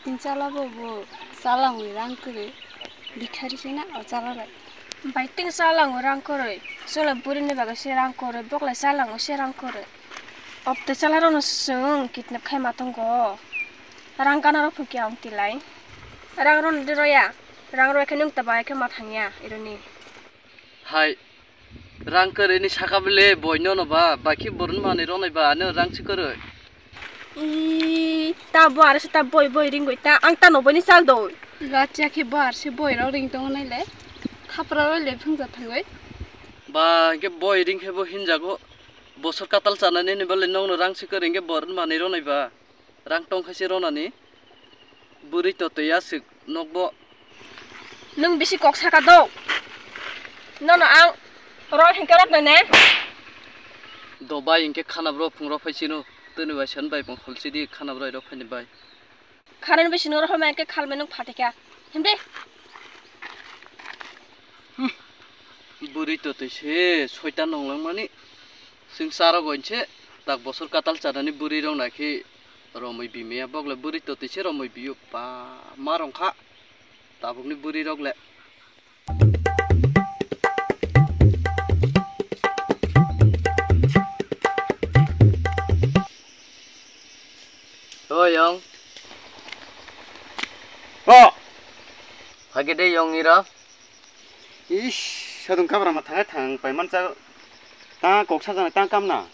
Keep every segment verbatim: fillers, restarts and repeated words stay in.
Tin chala bo bo chalangwi rang kwrwi. Bikhari se na o chala bai. Bai tin chalangwi rang kwrwi. Chwla buri ni bagwi se rang kwrwi. Bok lai chalango se rang kwrwi. Opte chala rok no chwng kidnap khai ma tongo. Rang gana rok phukya ong tilai. Rang ron de roya. Rang roi khe nung ta bai khe ma thangya ironi. Hai, rang kwrwi ni saka bele boi no no ba, bai khe borok ni manwi rw nai ba, ano rang si kwrwi. I, ta bo aro se ta boi boi ring goi ta, ang ta no boi ni sal do. Gacha khe bo ar se boi rok ring tongo nai le, khapra roi le phung ja thangoi. Ba, hingke boi ring khe bo hin jago, bosor katal chanani ni bole nong no rang si kwrwi hingke borok ni manwi rw nai ba. Rang tong khaise ronani. Bwrwi totwi aswk nokbo. Nwng bisi kok saka do. Nono ang roi hinkhe rok nene. Do bai hinkhe khana bro phung rok phai sino. Tini bai san bai bong kholsi di khana bro rok phaini bai. Khana ni bisi noro homa hinkhe khalmai nwng phatikha. Himdi. Bwrwi totwi se soitan nonglangmani. Chwng charok oinse tak bosor katal chanani bwrwi rok naikhe romwi bimiya bokle bwrwi totwi se romwi biyo ba ma rong kha tabukni bwrwi rok le. O yong. O. Phagede yong ira. Ish, sadung kabra ma thangai thang pai mancha. Ta kok sajana ta kamna.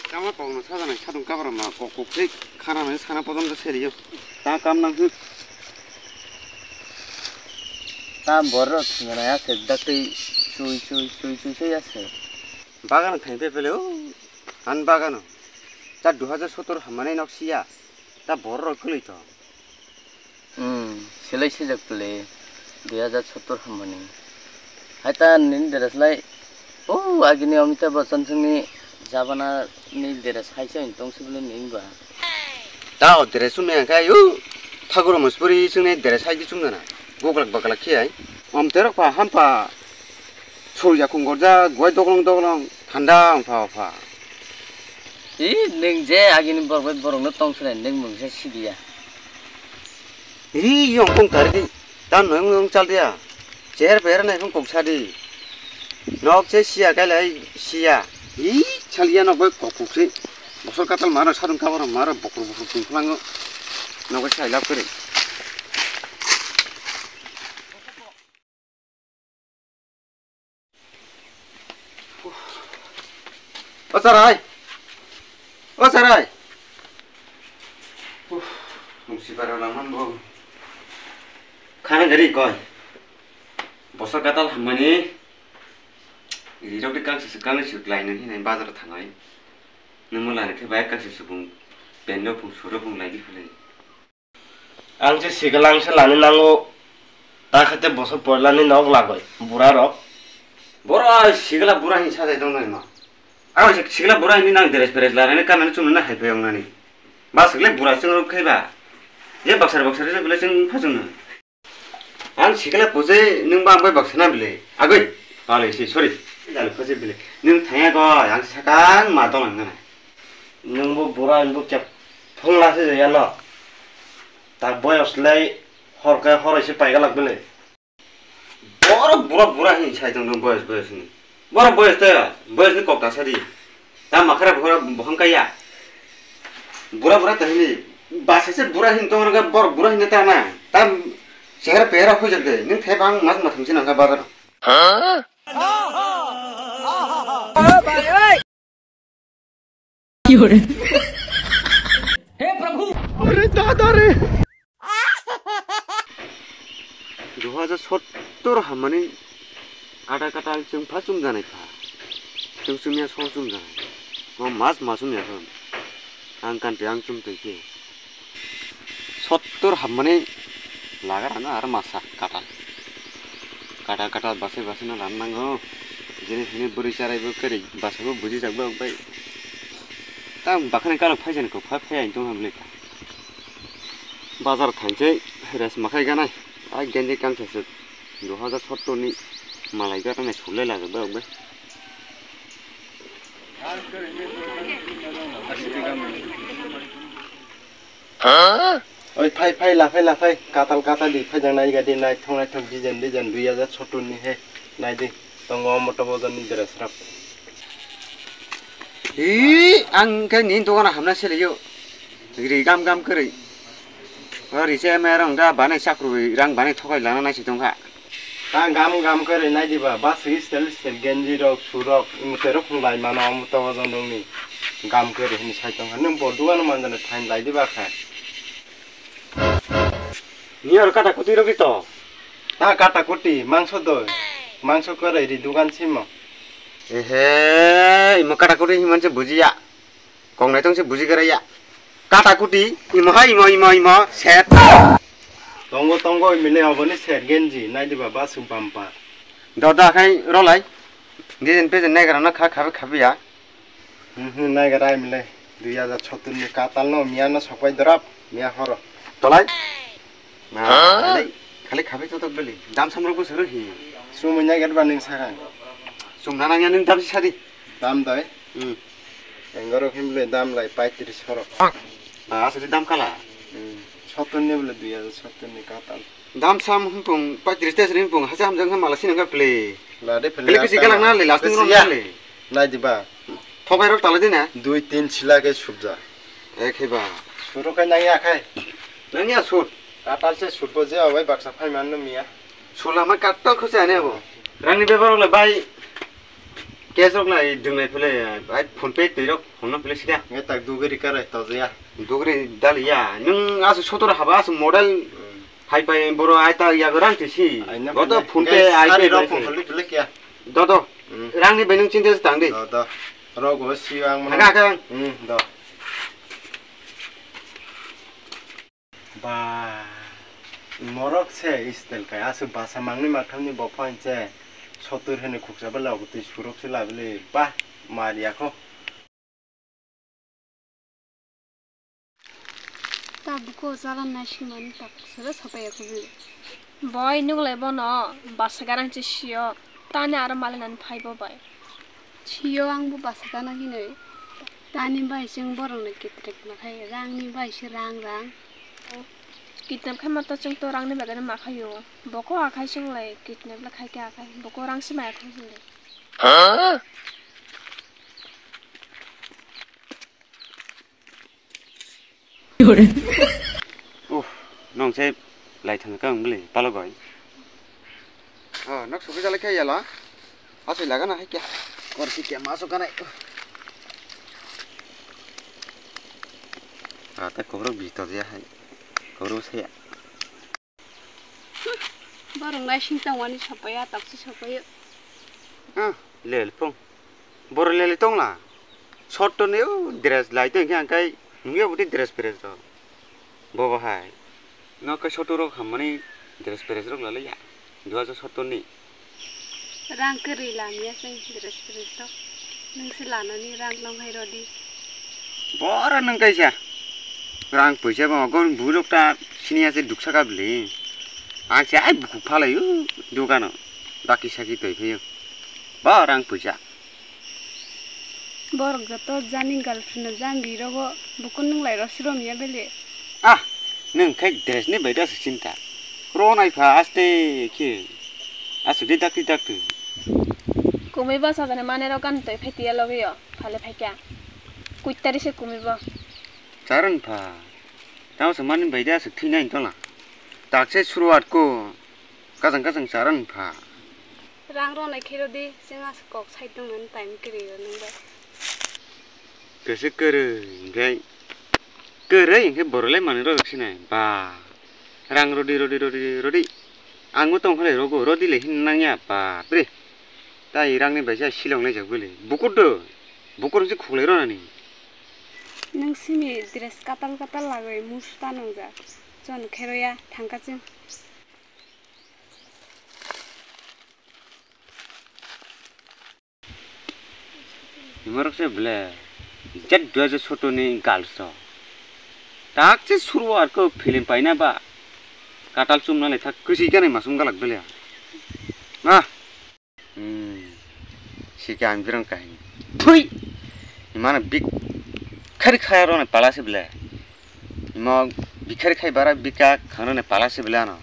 Kama kok no sajana sadung kabra ma kok kok se khana nai sana podon da seriyo. Ta kam nang huk. Ta borok thwngna ya se dakti sui sui sui sui sui ya se. Bagan thang pe pele o. An bagano. Ta dui hajar sottor hamani nok siya. Ta borok kwlwi to. Hmm, silai sijak pele dui hajar sottor hamani. Hai ta nini dress lai, oh, agini Amitabh Bachchan songni jabana ni dress hai se tong sibili ning ba. Ta o dress chumya khai, oh, Thakur Mospuri songni dress hai di chumya na. Goglak baglak khe ai. Om terok pa hampa. Soi ya kung gorja, guai doglong doglong, thanda ongpha ongpha. I, nwng je agini borok bai borokno tong swnai, nwng mungsa sidiya. I, yong kung tari di, ta nwng nwng chal diya. Cher per nai phung kok sadi. Nok se siya kai lai siya. I, chal ya nok bai kok kok si. Bosor katal maro, sadung kabaro maro, bokur bokur tong phlango. Nok bai sai lap kere. O Sarai! O Sarai! Uff, nung sibaro langmani bo. Khana gari koi. Bosor katal hammani. Rirok de kangsi se kangsi se klai nang hinai bazar thangai. Nung mo lani khe bai kangsi se bung pendo bung suro bung lai di khulai. Ang se sikla ang se lani nango, ta khe te bosor poilani nok lagoi, bura rok. Boro ai sikla bura hin sajai tong nai ma. Ang se sikla bura hin nang dress dress lanani kanani chumnani hai phai wngnani. Ba sikla bura chwng rok khai ba. Je baksar baksar je bele chwng phajung na. Ang sikla pose nung ba ang bai baksa na bele. Agoi. Pale se sorry. Jalo pose bele. Nung thaya go ang sakang ma tong nang na. Nwng bo bura hinbo kep phungla se ya no. Tak boyos lai hor khe hor se paigalak bele. Boro bura bura hin sai tong boyos boyos ni. Boro boyos te boyos ni kok ta sadi. Ta makhara bura bohang kaya. Bura bura ta hini basa se bura hin tong ga boro bura hin ta na. Ta chehra pehra khujak de. Ning thai bang mas ma thumsi nang ka bazar. Ki hore? He Prabhu! Are dada re! Dui hajar sottor hamani ada kata chwng pha chum janai pha. Chwng chumya so chum janai. Mo mas ma chumya pha. Ang kan te ang chum tei ke. Sottor hammani lagar ano aro masa katal. Katal katal basai basai no ran nango. Jini hini bwrwi charai bo kwrwi basa bo buji jak bo bai. Tang bakhani kalo phaisa ni kok phai phai ang tong hamle. Bazar thangsai res makhai ganai. Ai genji kangsa se dui hajar sottor ni malai gana sule lagak bo bai. Huh? Oi, phai, phai, la phai, la phai. Katal, katal di, phai jang nai ga di, naithok, naithok, design, design, dui hajar sottor ni he. Nai di, tongo omo to bojon ni dress rok. Ee, ang khe nini dogano hamna sele yo. Ri gam gam kwrwi. O ri se me rong da banai chakru rang banai thokai lana nai si tongkha. Ta gam gam kwrwi nai diba, bus style style genji rok, su rok, imutero khung lai mano, omo to bojon rok ni gam kwrwi hini sai tongkha. Nung bo dogano manjana thain lai diba kha. Ni aro kata kuti rok to. Ta kata kuti, mangso doi. Mangso kwrwi ri dogan simo. Ehe, imo kata kuti himan se bujiya. Kok nai tong se buji kwrwi ya. Kata kuti, imo ha, imo, imo, imo, set. Tongo, tongo, imile oboni set genji, nai diba bus bumper. Do, do, khai rolai. Design pejen nai gara na kha, khabe, khabe ya. Hmm, hmm, nai gara imile. Dui hajar sottor ni katal no, miya no sokpai dorap, miya horo. Tolai. Na, khali, khali khabe totok beli. Dam samrok bo suru hi. Sumui nai gara ba ning sakang. Sum na nang ya ning dam si sadi. Dam doi. Hmm. Engorok himle dam lai paitris horo. Ah, asli dam kala. Hmm. Sottor ni bole dui hajar sottor ni katal. Dam sam hung pung paitris tes ring pung hasa hamjang ha mala sinang ka ple. La de ple. Ple kisi kalang na le, lasting rom na le. Nai diba. Thokai rok tala dina. Dui tin sila ke subja. E kheba. Suru kai nang ya khai. Nang ya sut. Katal se sut bo je abai baksa phai man no miya. Sula ma katal khose ane abo. Rang ni bebar le bai. Cash rok lai dwng lai phele, ai PhonePe twi rok phone no phele sida. Nge tak dugri kare to ya. Dugri dal ya. Nung asu sotor haba asu model. Hmm. Hai pai boro ai ta ya rang tisi. Ai na Bodo phone. PhonePe ai sari pe rok bai phone se. Phele phele kya. Do do. Hmm. Rang ni bai nung chinta tang di. Do do. Rok go si ang. Haga haga. Hmm, do. Ba, morok se style kai, aswk basa mangni makthamni bo phone se sotur hwnwi khuksa bwlai obo twi surok se labili, ba, mariya kho. Ta buko jalan nai simani ta khuksa le sapaiya kho bwlai. Boi nuglai bono basa garang se sio, tani aro malinani phai bo bai. Sio ang bo basa gana hinwi. Tani bai chwng borokno kitrek ma khaio, rangni bai se rang rang. Kidnap khai ma to chwng to rangni bagwi ma khaio. Boko akhai chwng lai kidnap le khai khe akhai. Boko rang se maya thang chwng lai. Uff, nong se lai thang kang bwlai palok bai. Oh, nok sugi jale khe yala. Asai laga na hai kya. Kor si kya maso kanai. Ah, ta kobrok bi to ya hai. Kobrok se ya. Borok nai sing tang wani sapaya, taksi sapaya. Ah, lel pung. Boro leli tongla. Sotto ni o dress lai tong khe ang kai nungya budi dress press rok. Bobo hai. No kai sotto rok hammani dress press rok lalai ya. Dua hajar sotto ni. Rang kwrwi lamya se dress press rok. Nung se lanani rang nong hai rodi. Boro nung kaisa. Rang puisa bo gon burok ta sini ase duksa ka bli. Ang se ai buku phalai o dukano. Daki saki toi phayo. Ba rang puisa. Borok joto jani girlfriend no jang ri rogo buku nung lai rw siro miya bele. Ah, nung khai dress ni bai da se chinta. Ro nai pha aste khe. Asuk di dakti dakti. Kumui bo sajani mane rok gan toi phai tiya logi yo. Phale phai kya. Kuitari se kumui bo. Charan pha. Tamo se mani bai da se thui nai tola. Tak se suruat ko. Kajang kajang charan pha. Rang rwnai khe rw di, chwng aswk kok side tongmani time kwrwi o nwng bai. Kwswk kwrwi, hinkhe kwrwi hinkhe borok le manwi rwjak sinai. Ba, rang rwdi, rwdi, rwdi, rwdi. Ang bo tong khe lai rwgo, rwdi le hin nangya, bapre. Tai rangni bai se silong laijak bwle. Bukur do, bukur se khuklai rwnani. Nwng simi dress katal katal lagwi musu ta nwngjak. Chon khe rwya, thangka chwng. Imarok se ble, jet dua je soto ni girls to. Tak se suru ar ko film paina ba. Katal chumna le thak kwswi gani masum galak bele. Ah. Hmm. Sike ang birang kahini. Thui. Imana big khari khaya rona pala se ble. Ima Bikhari khai bara bika khangnani pala se bele ano.